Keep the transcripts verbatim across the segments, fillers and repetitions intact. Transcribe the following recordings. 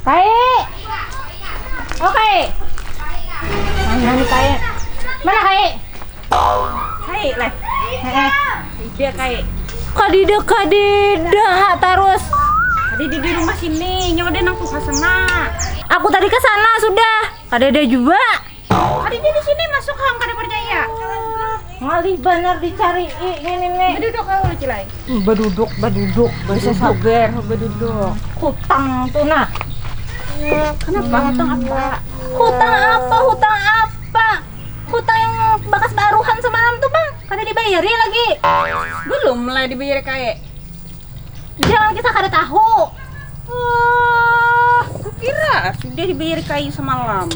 Kai. Oh, Kai. Mana nih, Kai? Mana, Kai? Kai, leh. Heeh. Ida, Kai. Kadida, kadida, ha, tarus. Tadi di, di rumah sini, nyawa ada nang tuha sana. Aku tadi ke sana sudah. Kadada juga. Kadida di sini masuk, hang kada percaya. Ngalih banar dicari ini nih. Beduduk kau, Cilai. Beduduk, beduduk, bisa sabar, beduduk. Hutang tuh nah. Kenapa? Hutang apa? Hutang apa? Hutang apa? Hutang yang bakas baruhan semalam tuh, Bang. Kada dibayari lagi. Belum lah dibayari, Kai. Jangan kita kada tahu. Wah, kukira sudah dibayari Kai semalam.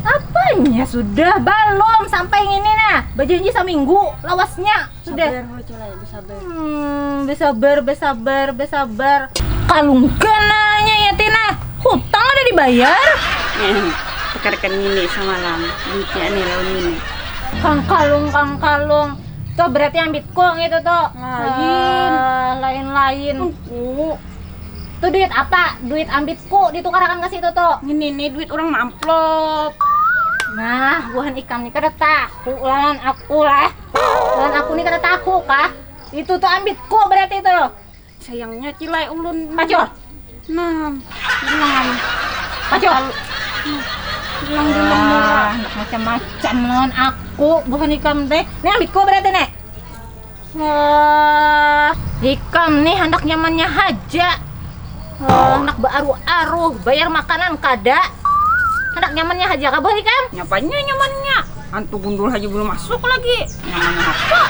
Apanya sudah? Belum sampai ini nah. Berjanji seminggu lawasnya. Sudah. Sabar, Ho, Cilai, bersabar. Hmm, bersabar, bersabar, bersabar. Kalung gananya ya, Tina. Hutang ada dibayar. Tekarkan ini semalam. Duitnya nih lawan ini. Kang Kalung, Kang Kalung. Tuh berarti ambitku gitu tuh. Lain. Ah, lain-lain. Aku. Tuh duit apa? Duit ambitku ditukarakan ke situ tuh. Ini nih duit orang mamplop. Nah, buhan ikam nih kada tahu lawan aku lah. Lawan aku nih kada tahu kah? Itu tuh ambitku berarti tuh. Sayangnya Cilai ulun. Pacul. Nah, hilang. Pacul. Hilang dulu. Wah, murah. Macam-macam lawan aku, buhan ikam teh. Ini ambitku berarti nih. Wah, ikam nih handak nyamannya haja. Wah, handak baaruh-aruh, bayar makanan kada. Handak nyamannya haja kah, buhan ikam? Nyapanya nyamannya? Antu gundul haja belum masuk lagi. Nyamannya apa?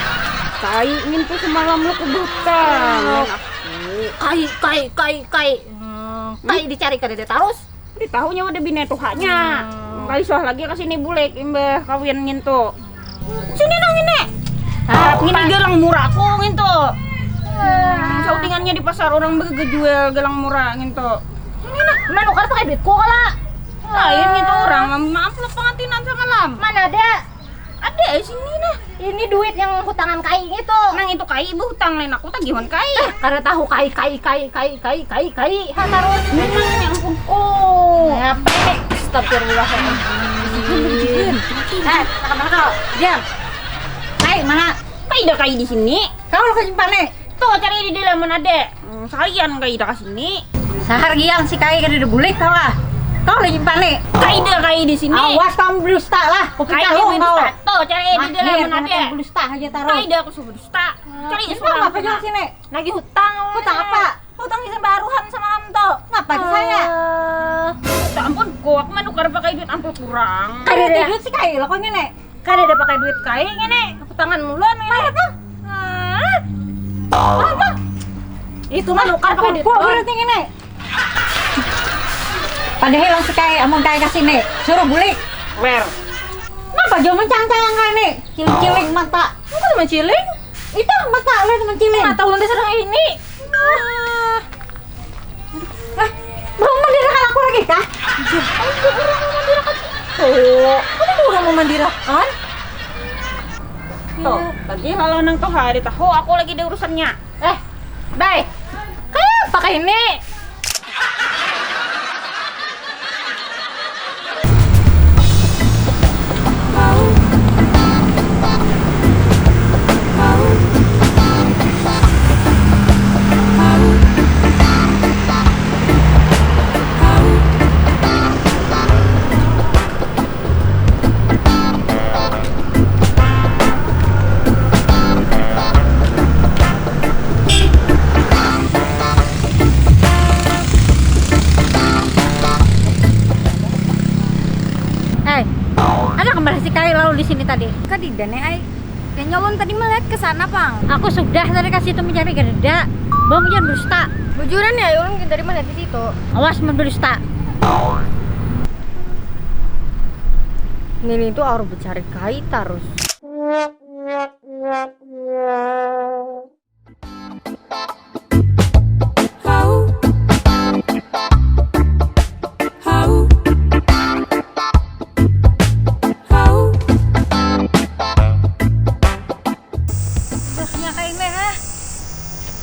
Kai ngintu semalam lo kebutan. Kai, kai, kai, kai. Hmm, kai dicari kada ada tarus. Di tahunya udah bini tuhanya. Hmm. Kali suah lagi ke sini bulik imbah kawin ngintu. Sini nang ini. Ah, ini galang murah aku ngintu. Hmm, sautingannya di pasar orang begejual galang murah ngintu. Ini nah, manukar pakai duitku kala. Lain ngintu orang, maaf lah pengantinan semalam. Mana ada? Ada di sini nah. Ini duit yang hutangan kai gitu. Nang itu kai, ibu hutang lain aku tagihan kai. Eh, karena tahu kai, kai, kai, kai, kai, kai, kai, ha, tarus. Memang ya ampun. Oh. Apa ini? Astagfirullahaladzim. Eh, makan apa kau? Diam. Kai mana? Kai dah kai di sini. Kau lo kesimpan nih. Tuh cari di dalam mana dek? Hmm, salian kai dah ke sini. Sahar giang si kai kada bulik kau lah. Kau lagi panik. Kai dah kai di sini. Awas kamu berdusta lah. Kupikir kai kau berdusta. Tuh cari di dalam mana dek? Berdusta aja taruh. Kai dah aku suruh berdusta. Cari suruh apa jual sini? Lagi hutang. Hutang apa? Hutang yang baruhan semalam tuh. Ngapa di saya? Ya ampun, kok aku menukar pakai duit ampun kurang. Kada ada duit si kai lo kok ngene. Kada ada pakai duit kai ngini, aku tangan mulu anu ini. Mana tuh? Ah. Mana tuh? Itu mah nukar pakai duit. Kok berarti ngini? Padahal langsung kai, amun kai kasih nih, suruh bulik. Wer. Ngapa jauh mencang-cang kai nih? Ciling-ciling mata. Apa menciling? Itu mata lu menciling. Mata ulun sedang ini. Ah. Hah? Belum mandirakan aku lagi kah? Tuh, kan ada orang memandirakan. Tuh, lagi kalau nang tuh hari tahu aku lagi ada urusannya. Eh, Bay. Kayak apa kayak ini? Hei, ada kembar si Kai lalu di sini tadi? Kadida nih, ai. Kayaknya ulun tadi melihat ke sana, pang. Aku sudah tadi kasih itu mencari kadada. Bang, jangan berdusta. Bujuran ya, ulun tadi melihat di situ. Awas, mun berdusta. Nini itu harus mencari Kai terus.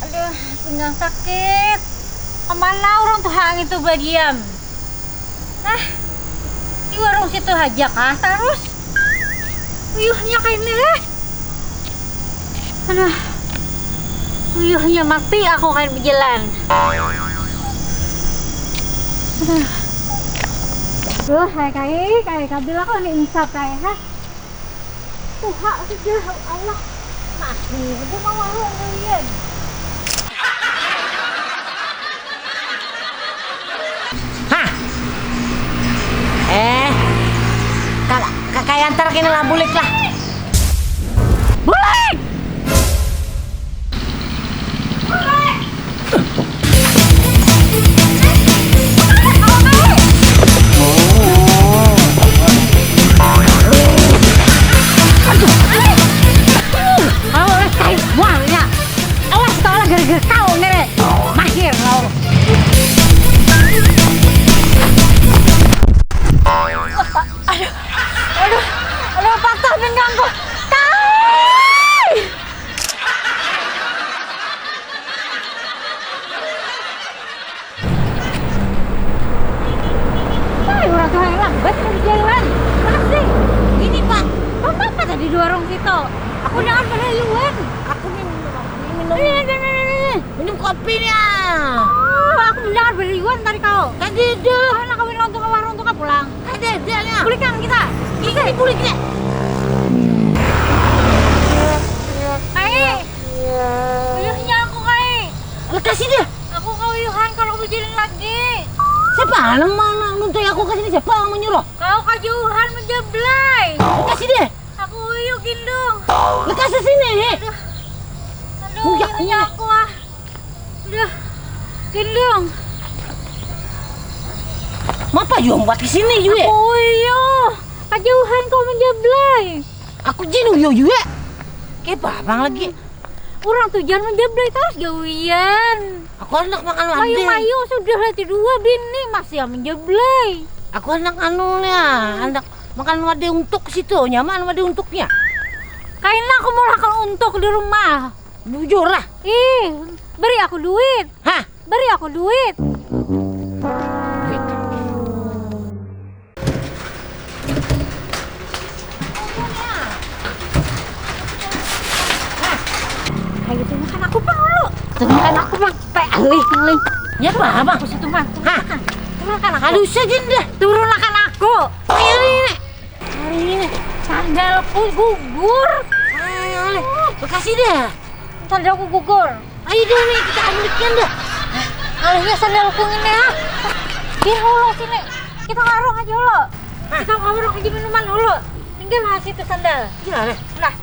Aduh, pinggang sakit. Kemana orang tuha ngitu badiam? Ah, di warung situ haja kah tarus? Uyuhnya kaini, eh. Aduh. Uyuhnya mati aku kain bejalan. Aduh. Duh, hai kai, kai kabil aku ni insap kai, ha. Tuha sudah, Allah. Masih aja mawalu kalian. Hah? Eh, kakak, kakak antar kini lah, bulik lah. Bulik! Awas, kau lah gara-gara kau nih. Mahir kau. Aduh, aduh, aduh, patah pinggangku. Kai! Hai, urang tuha nang lambat di jalan. Masih. Ini, Pak. Apa tadi di warung situ? Aku jangan berayuan. Aku minum, minum. Ini, ini, ini, ini. Minum kopi nih, ah. Oh, aku mendengar beriwan tadi kau. Tadi dah. Anak kawin lawan tukang warung tukang pulang. Tadi dah, ya. Bulik kan kita? Ini bulik, ya. Kai. Uyuhnya aku, Kai. Lekas ini. Aku kauyuhan kalau berjalan lagi. Siapa nang mau nang nuntai aku ke sini? Siapa yang menyuruh? Kau kajauhan menjablay. Lekas ini. Aku uyuh gindung. Lekas ke sini. Aduh. Aduh, uyuhnya aku, ah. Udah. Gendong. Mapa jua muat di sini jua? Aku uyuh. Kajauhan kau menjablay. Aku jin uyuh jua. Kayak babang lagi. Urang tu jar menjablay tarus gawian. Aku handak makan wadai. Mayu-mayu sudah lah ti dua bini masih menjablay. Aku handak anu nya, handak makan wadai untuk situ, nyaman wadai untuknya. Kaina aku mulakan untuk di rumah. Bujur lah. Ih, beri aku duit. Hah? Beri aku duit. Ayo, tunggukan aku pang dulu. Tunggukan aku pang. Pe, alih, alih. Ya, apa, apa? Aku situ, Mang. Hah? Tunggukan aku. Aduh, saja dah. Turunakan aku. Ayo, ini. Hari ini sandalku gugur. Ayo, alih. Bekasi dah. Sandalku gugur. Ayo dah nih, kita ambilkan dah. Alihnya sandalku ini, ah. Di hulu sini. Kita warung aja dulu. Hah? Kita warung aja minuman dulu. Tinggal lah situ sandal. Iya, alih. Nah.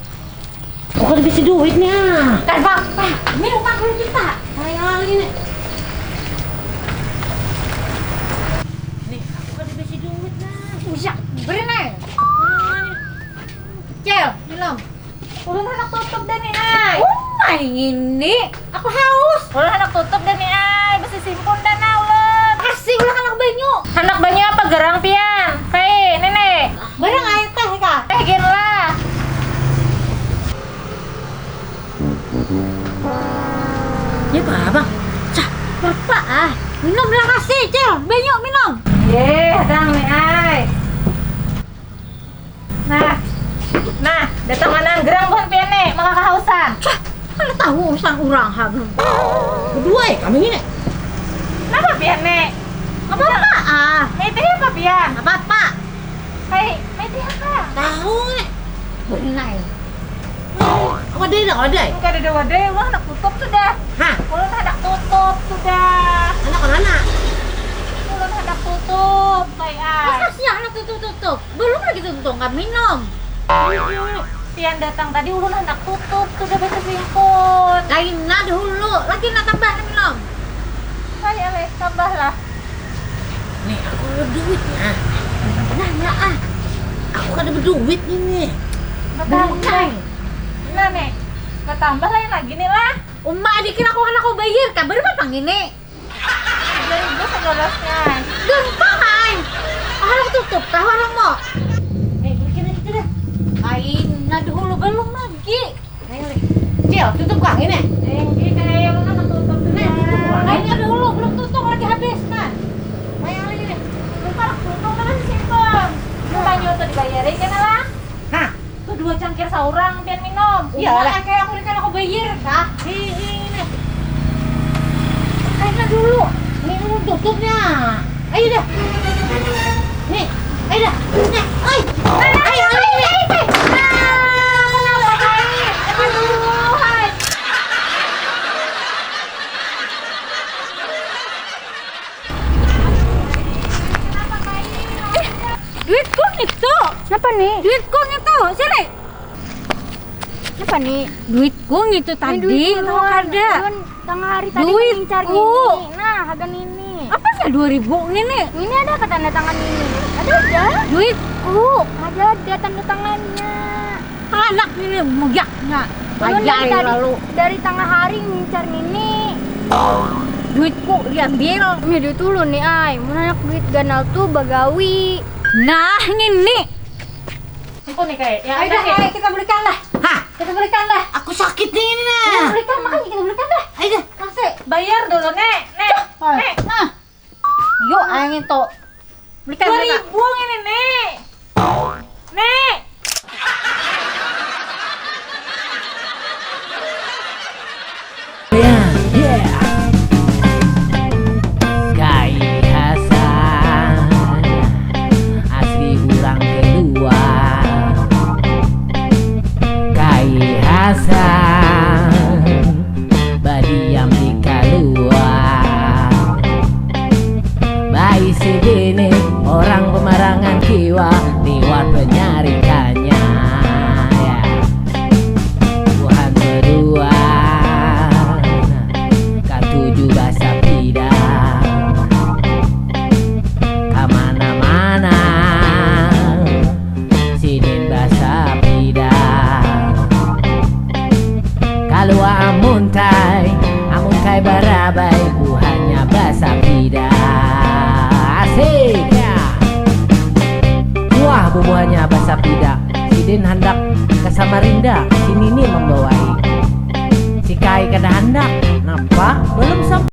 Aku kada bisi duit nih, ah. Kada apa-apa. Minuman dulu kita. Ayo, alih nih. Nih, aku kada bisi duit, nah. Bisa, beri, Neng. Cel, minum. Ulun handak tutup dah nih, ai. Umai ngini, aku haus. Ulun handak tutup dah nih, ai. Bisi simpun dah nah ulun. Kasih ulah handak banyu. Handak banyu apa gerang pian? Hei, Nenek. Barang ai teh kah? Teh gin lah. Ini apa, Bang? Cah, apa ah? Minum lah kasih, Cel. Banyu minum. Eh, hadang nih, ai. Nah, nah, datang manang gerang buhan pian nih, maka kahausan. Cah, mana tahu urusan orang ha belum. Berdua ya kami ini. Kenapa pian nih? Apa apa ah? Nih teh apa pian? Apa apa? Hai, nih teh apa? Tahu nih. Benar. Wadai dah, wadai. Kada ada wadai, ulun handak tutup sudah. Hah? Ulun handak tutup sudah. Anak mana? Ulun handak tutup, kai ai. Masa sih anak tutup-tutup? Belum lagi tuntung kami minum. Pian datang tadi ulun handak tutup, sudah baca simpun. Kaina dahulu, lagi nak tambah minum. Kai alih, tambahlah. Nih, aku ada duit nah. Nah, nah ah. Aku kada berduit ini. Bertambah. Nah, nih. Bertambah lain lagi nih lah. Uma dikira aku anak kau bayar, kabar apa pang ini? Tiga ribu segelasnya. Gampang ai. Harus tutup kah warungmu? Eh, mungkin aja dah. Kaina dahulu belum lagi. Ayo, Lih. Cil, tutup kah ini? Eh, ini kayak yang mana tutup tuh. Nah, tutup kah? Kaina dahulu belum tutup lagi habis kan. Ayo, Lih, Lih. Tutup kah? Dibayari kena lah. Hah? Tuh dua cangkir saurang pian minum. Iya lah. Kayak aku kan aku bayar. Hah? Ini. Kayaknya dulu. Ini belum tutupnya. Ayo dah. Nih. Ayo dah. Nih. Ayo. Ayo, ayo, ayo, ayo. Ah, kenapa, Kai? Aduh, hai. Duitku ngitu. Napa nih? Duitku ngitu. Sini. Napa nih? Duitku ngitu tadi. Duit ulun. Kada. Ulun tengah hari tadi ngincar nini. Nah, harga nini. Apanya dua ribu nini? Ini ada apa tanda tangan nini? Ada, ada. Duitku. Ada, ada tanda tangannya. Anak ini muyaknya. Ulun dari tadi, lalu dari tengah hari ngincar nini. Duitku diambil. Ini duit ulun nih, ai. Mun anak duit ganal tuh bagawi. Nah, ngini. Siko nih, Kai. Ya, ayo dah, Kai, kita belikan lah. Hah? Kita belikan lah. Aku sakit nih ini, nah. Kita belikan, makanya kita belikan dah. Ayo dah. Kasih. Bayar dulu, Nek. Nek. Nek. Nah. Yuk, ayo ngintu. Belikan dua ribu ini, Nek. Nek. Yeah, yeah. Kai Hasan, asli urang Kelua. Kai Hasan, badiam di Kalua. Baisi bini orang pemarangan kiwa, liwat penyarikannya. Ya. Buhan bedua, katuju basapida kamana-mana, sidin basapida. Kalua amun Kai, amun Kai barabai, buhannya basapida. Asik, ya. Wah, bubuhannya basapida. Sidin handak ke Samarinda, si Nini membawai. Si Kai kada handak. Napa? Belum sampai.